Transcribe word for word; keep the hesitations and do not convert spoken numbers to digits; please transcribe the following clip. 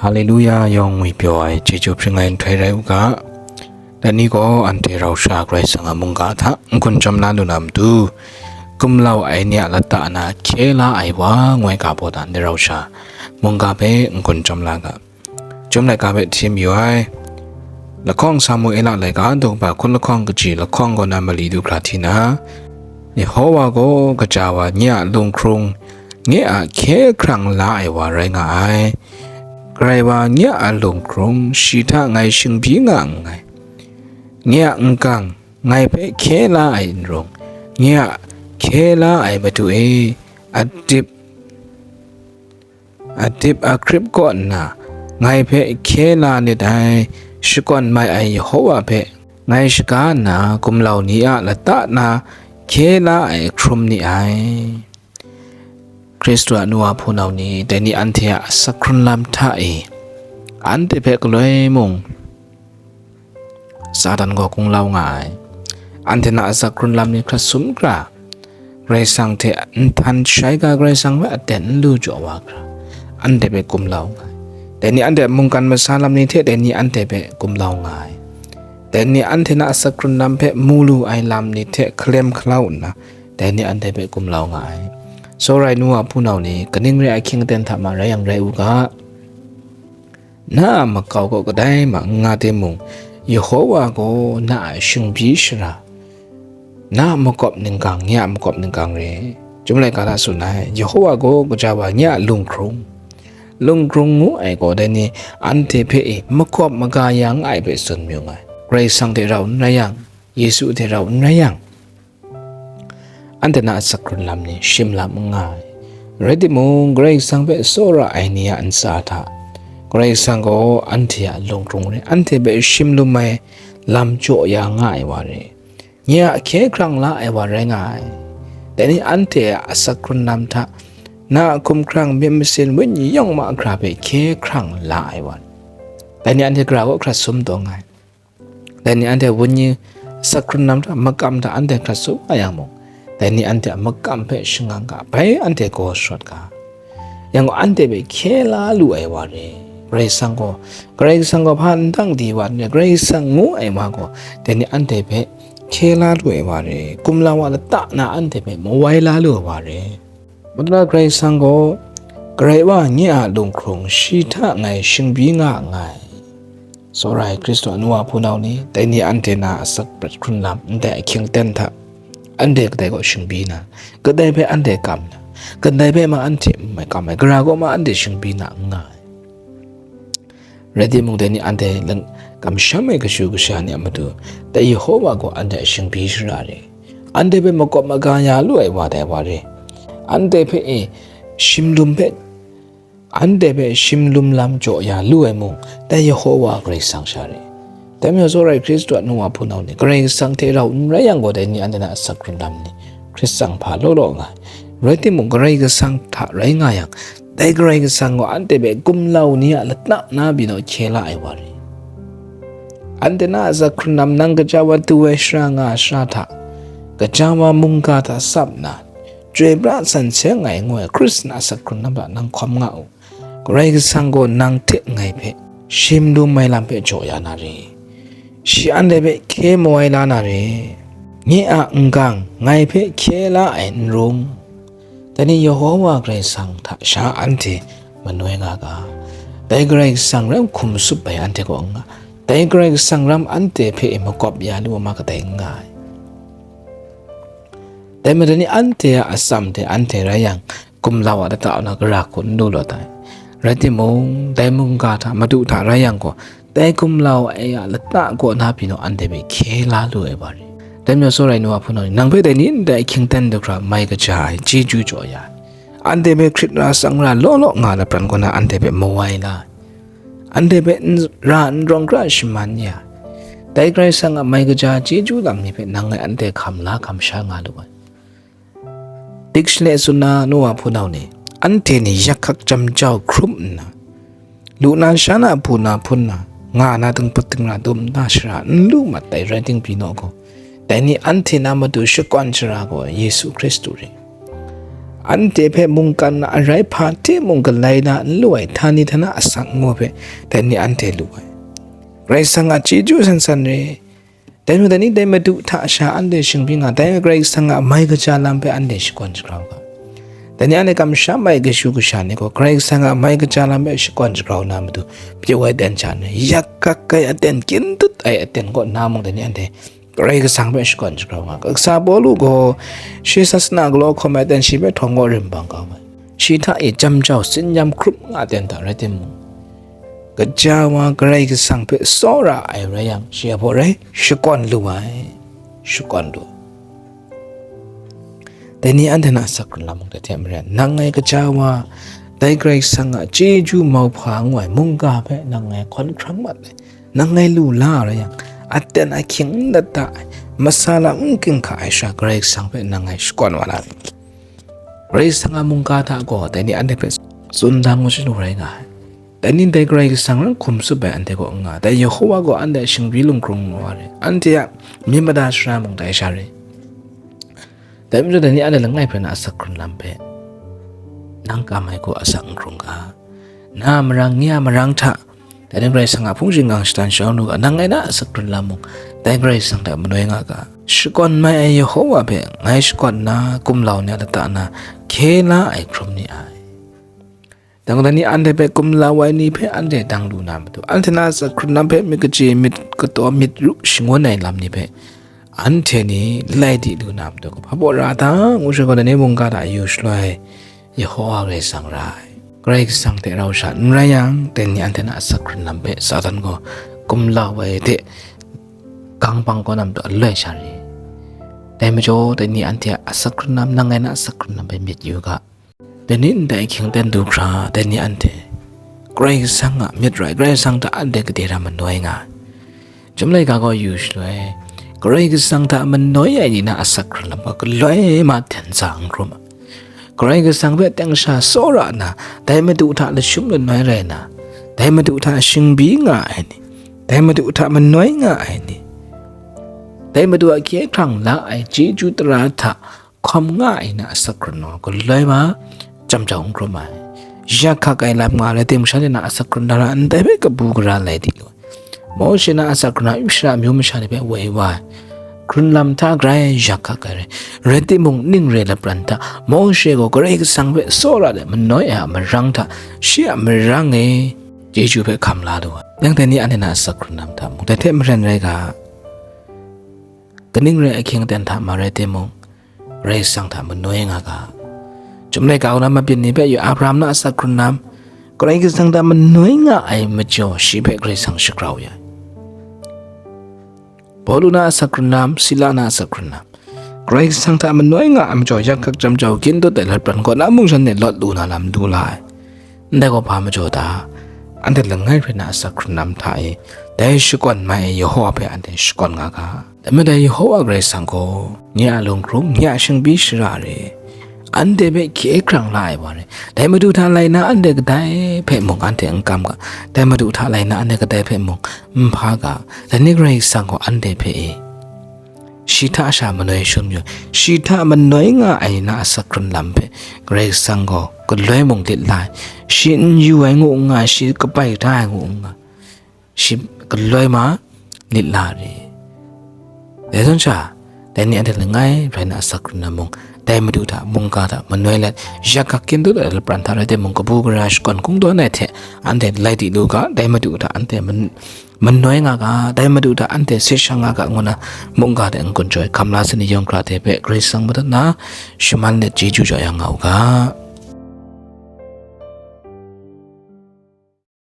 Haleluya, yawng ngwi pyaw ai chyeju hpring ai nhtoi rai u ga. Dai ni gaw anhte rau sha Karai Kasang a mungga hta n-gun chyawm la lu na matu, gumlau ai ni a lata na hkye la ai wa ngoi ga baw da, anhte rau sha mungga hpe n-gun chyawm la ga. Chyum laika hpe hti mayu ai. Lahkawng Samuela laika daw ba hkun lahkawng kaji lahkawng kaw na mali du hkra hti na, Yehowa gaw kaja wa nye a lunghkrung, nye a hkye hkrang la ai wa rai nga ai. Karai wa nye a lunghkrung shi hta ngai shingbyi nga nngai. Nye a n-gang ngai hpe hkye la ai n rung, nye a hkye la ai Madu e, adip adip akrip kaw nna ngai hpe hkye la nit ai, shakawn mai ai Yehowa hpe ngai shaga nna gumlau ni a lata na hkye la ai hkrum ni ai. Hkristu a nu a hpunau ni, dai ni anhte a asak hkrun lam hta e, anhte hpe galoi mung Satan gaw gunglau nga ai. Anhte na asak hkrun lam ni hkrat sum hkra, Karai Kasang hte nhtan shai ga, Karai Kasang hpe aten n lu jaw wa hkra, anhte hpe gumlau nga ai. Dai ni anhte a mungkan masa lam ni hte dai ni anhte hpe gumlau nga ai. Dai ni anhte na asak hkrun lam hpe mu lu ai lam ni hte hkalem hkalau nna, dai ni anhte hpe gumlau nga ai. Tsawra ai nu wa hpunau ni, kaning re ai ahkying aten hta ma rai yang rai u ga, na a makau kaw kadai ma n nga timung, Yehowa gaw na a shingbyi shara, na a makawp ninggang, nye a makawp ninggang re. Chyum laika hta tsun ai, Yehowa gaw kaja wa nye a lunghkrung. Lunghkrung ngu ai gaw, dai ni anhte hpe e makawp maga ya nga ai hpe tsun mayu nga ai. Karai Kasang hte rau n rai yang, Yesu hte rau n rai yang, anhte na asak hkrun lam ni shim lam n nga ai. Rai timung, Karai Kasang hpe tsawra ai ni a ntsa hta, Karai Kasang gaw anhte a lunghkrung re, anhte hpe shim lum ai lam jaw ya nga ai wa re, nye a hkye hkrang la ai wa rai nga ai. Dai ni anhte a asak hkrun lam hta, na a hkumhkrang myit masin wenyi yawng ma hkra hpe hkye hkrang la ai wa re. Dai ni anhte gara kaw hkrat sum taw nga ai. Dai ni anhte wenyi asak hkrun lam hta, makam hta anhte hkrat sum nga yang mung, dai ni anhte a makam hpe shangang ga, bai anhte gaw sharawt ga. Yang gaw, anhte hpe hkye la lu ai wa re. Karai Kasang gaw, Karai Kasang gaw hpa n dang di wa n re, Karai Kasang ngu ai wa gaw, dai ni anhte hpe hkye la lu ai wa re. Gumlau a lata na anhte hpe mawai la lu ai wa re. Madu na Karai Kasang gaw, Karai wa nye a lunghkrung shi hta ngai shingbyi nga nngai. Tsawra ai Hkristu a nu wa hpunau ni, dai ni anhte na asak prat hkrun lam ndai ahkying aten hta, anhte kadai kaw shingbyi na, kadai hpe anhte kam na, kadai hpe ma anhte n mai kam ai, gara kaw ma anhte shingbyi na n nga ai. Rai timung, dai ni anhte lang-, kamsham ai kashu kasha ni a matu, dai Yehowa gaw anhte a shingbyi shara re, anhte hpe makawp maga ya lu ai wa dai wa re, anhte hpe e shim lum hpe, anhte hpe shim lum lam jaw ya lu ai mung, dai Yehowa Karai Kasang sha re. Dai majaw, tsawra ai Hkristu a nu wa hpunau ni, Karai Kasang hte rau n rai yang gaw, dai ni anhte na asak hkrun lam ni hkrit tsang hpa law law nga ai. Rai timung, Karai Kasang hta rai nga yang, dai Karai Kasang gaw anhte hpe gumlau ni a lata na byin hkye la ai wa re. Anhte na asak hkrun lam nang kaja wa tu ai shara nga ai shara hta, kaja wa mungga hta tsap nna, chyoi pra san seng ai ngu ai Hkristu a asak hkrun lam hta nang hkawm nga u. Karai Kasang gaw nang hte ngai hpe shim lum ai lam hpe jaw ya na re. Shi anhte hpe hkye mawai la na re. Nye a n-gang ngai hpe hkye la ai n rung. Dai ni Yehowa Karai Kasang hta sha anhte manoi nga ga. Dai Karai Kasang ram hkum tsup ai anhte kaw n nga. Dai Karai Kasang ram anhte hpe makawp ya lu ma kadai n nga ai. Dai majaw ni anhte a atsam hte anhte rai yang, gumlau a lata na gara hku n lu law tai. Rai timung, dai mungga hta, madu hta rai yang gaw, dai gumlau ai a lata kaw na pyi naw anhte hpe hkye la lu ai wa re. Dai majaw, tsawra ai nu wa hpunau ni, nang hpe dai ni ndai ahkying aten du hkra mai kaja ai chyeju jaw ya ai. Anhte hpe hkrit ra tsang ra law law nga lapran kaw na anhte hpe mawai la ai. Anhte hpe n-, ra n rawng hkra shaman ya ai. Dai Karai Kasang a mai kaja chyeju lam ni hpe nang ngai anhte hkam la hkam sha nga lu ai. Dik shanle tsun na nu wa hpunau ni, anhte ni yak hkak jam jau hkrum nna, lu na sha na hpu na hpun na, nga na dingpat dingra dum na shara n lu mat ai rai ting pyi naw gaw, dai ni anhte na matu shakawn shara gaw Yesu Hkristu re. anhte hpe mungkan na arai hpa hte mung galai na n lu ai htani htana asak ngu hpe, dai ni anhte lu ai. Karai Kasang a chyeju san san re. Dai nu, dai ni dai Madu hta sha anhte shingbi nga, dai Karai Kasang a mai kaja lam hpe anhte shakawn shagrau ga. Dai ni anhte kamsham ai kashu kasha ni gaw, Karai Kasang a mai kaja lam hpe shakawn shagrau na matu, pyaw ai aten sha ni, yak kak ai aten, kyin dut ai aten kaw na mung, dai ni anhte Karai Kasang hpe shakawn shagrau nga. Kasa Pawlu gaw, shi sasana galaw hkawm ai aten shi hpe htawng kaw rim bang kau ai. Shi hta e jam jau, tsin yam hkrup nga aten hta rai timung, gaja wa Karai Kasang hpe tsawra ai rai yang, shi a hpaw rai shakawn lu ai, shakawn lu. Dai ni anhte na asak hkrun lam mung dai hte maren, nang ngai gaja wa, dai Karai Kasang a chyeju mauhpa ngu ai mungga hpe nang ngai hkawn hkrang mat ai, nang ngai lu la rai yang, aten ahkying n dat da ai, masa lam n ginhka ai sha Karai Kasang hpe nang ngai shakawn wa na rai. Karai Kasang a mungga hta gaw dai ni anhte hpe tsun da ngu shalu rai nga ai. Dai ni dai Karai Kasang rai hkum tsup ai anhte kaw n nga, dai Yehowa gaw anhte a shingri lungkrung wa re, anhte a myit mada sara mung dai sha re. Dai majaw, dai ni anhte langai hpe na asak hkrun lam hpe nang kam ai gaw asak n hkrung ga. Na a marang, nye a marang hta, dai ni Karai Kasang a hpung shingkang shatan shadawn lu ga, nang ngai na asak hkrun lam mung, dai Karai Kasang hta manoi nga ga. Shakawn mai ai Yehowa hpe ngai shakawn nna, kumlau ni a lata na hkye la ai hkrum ni ai. Dang dai ni anhte hpe kumlau ai ni hpe anhte dang lu na matu, anhte na asak hkrun lam hpe myit kaji, myit kataw, myit ru shangun ai lam ni hpe anhte ni lai di lu na matu, hpa baw ra ta ngu sha gaw, dai ni mungga hta yu shaloi, Yehowa Karai Kasang ra ai. Karai Kasang hte rau sha n rai yang, dai ni anhte na asak hkrun lam hpe Satan gaw kumlau ai hte gang bang kaw na matu aloi sha re. Dai majaw, dai ni anhte a asak hkrun lam, nang ngai na asak hkrun lam hpe myit yu ga. Dai ni ndai ahkying ten du hkra, dai ni anhte Karai Kasang a myit rai, Karai Kasang hta anhte gade ra manoi nga ai. Chyum laika gaw yu shaloi, Karai Kasang hta manoi ai ni na asak hkrun lam gaw galoi ma hten sa n hkrum ai. Karai Kasang hpe teng sha tsawra nna, dai Madu hta lashum lanoi rai nna, dai Madu hta shingbi nga ai ni, dai Madu hta manoi nga ai ni, dai Madu a hkye hkrang la ai chyeju tara hta hkawm nga ai na asak hkrun gaw galoi ma, jam jau n hkrum ai. Yak hkak ai lam nga rai timung, shanhte na asak hkrun tara ndai hpe kabu gara lai di lu ai. Mawshe na asak hkrun a, Israela amyu masha ni hpe woi wa ai hkrun lam hta grai yak hkak ai rai. Rai timung, ning re lapran hta Mawshe gaw Karai Kasang hpe tsawra let manoi ai a marang hta, shi a marang e chyeju hpe hkam la lu ai. Yang dai ni anhte na asak hkrun lam hta mung, dai hte maren rai ga, kaning rai ahkying ten hta ma rai timung, Karai Kasang hta manoi nga ga. Chyum laika kaw na mabyin ni hpe yu, Abraham na asak hkrun lam, Karai Kasang hta manoi nga ai majaw, shi hpe Karai Kasang shagrau ya ai. Pawlu na asak hkrun lam, Sila na asak hkrun lam, Karai Kasang hta manoi nga ai majaw, yak hkak jam jau, kyin dut ai lat pran kaw na mung shanhte lawt lu na lam du la ai. Ndai gaw hpa majaw ta? Anhte langai hpe na asak hkrun lam hta e, dai shakawn mai ai Yehowa hpe anhte shakawn nga ga. Dai majaw, Yehowa Karai Kasang gaw nye a lung hkrum, nye a shingbi shara re, anhte hpe hkye hkrang la ai wa re. Dai Madu hta lai na anhte kadai hpe mung anhte n kam ga, dai Madu hta lai na anhte kadai hpe mung n hpa ga. Dai ni Karai Kasang gaw anhte hpe e, shi hta sha manoi shun yu, shi hta manoi nga ai na asak hkrun lam hpe Karai Kasang gaw galoi mung lit la ai, shi n yu ai ngu n nga, shi kabai hta ai ngu n nga, shi galoi ma lit la re. Dai zawn sha, dai ni anhte langai rai na asak hkrun lam mung, dai Madu hta, mungga hta manoi let, yak hkak kyin dut ai lapran hta rai timung, kabu gara shakawn kungdawn ai hte anhte lai di lu ga, dai Madu hta anhte man-, manoi nga ga, dai Madu hta anhte se shang nga ga, ngu na mungga hte n-gun chyoi hkam la sai ni yawng hkra hte hpe Karai Kasang madat na shaman let chyeju jaw ya nga u ga.